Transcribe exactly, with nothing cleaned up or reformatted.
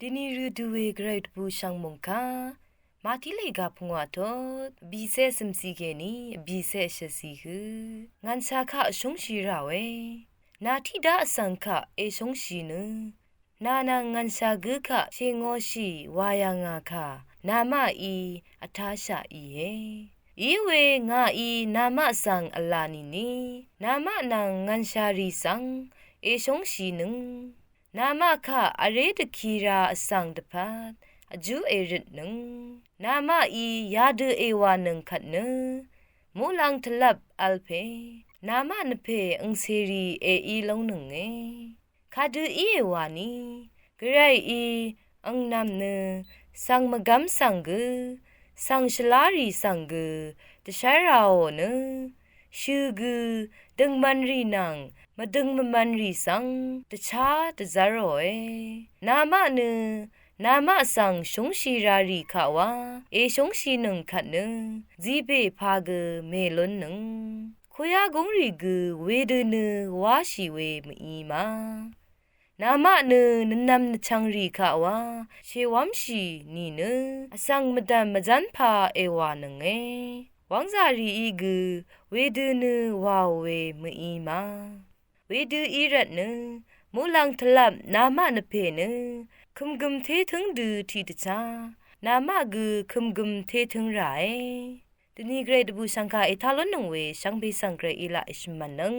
Dini rø dø we gvray dvbù shvngmung kaq, Mati lèga pungwà tot, vbìcé cø̀mcì kèní vbìcé shvcì hø, ngv̀nshà kaq shúngshì rà we. Nà tiqdá vsvng kaq èshúngshì nø, nà nvng ngv̀nshà gǿ kaq shèngōshì wà yà ngà kà, namaqí vtáshaq íe. Íwe ngàí namaq svng vlà nìni, namaq nvng ngv̀nshà rì svng èshúngshì nøng, namaq kaq vré dvki ra vsvng dvpvt vjú èrøtnøng, namaqí yadø èwànøng kvt nø, muqlàng tvlvp v̄l pè, namaq nvpè angcèrì èí lóngnønge. Kadø íe wani, gvrayí angnvm nø svng mvgvm svng gø, svng shvlá rì svng gø dvshv́l ràò nø, shø̀ gø døngmvn rì nvng mvdøng mvmvn rì svng dvchá dvzv́ròe. Namaq nø namaq svng shúngshì ra rì kaq wa èshúngshìnøng kvt nø, zibè pà gø mèlúnnøng, kuyá gúngrì gø wedø nø wáshì we mv-í ma. Namaq nø nvnvm nvchvng rì kaq wa shèwv́mshì nìnø, vsvng mvdv̀m mvzv́npā èwànønge. Wv́ngzà rìí gø wedø nø wàò we mv-í ma. Wedø í rvtnø, muqlàng tvlvp namaq nvpè nø kø̀mgø̀m tétǿng dø tiqdvchá, namaq gø kø̀mgø̀m tétǿng ràe. Dvni gvray dvbù shvngkà ètá lúnnøng we shvngbe svng gvrayí laq èshvmv̀nnøng.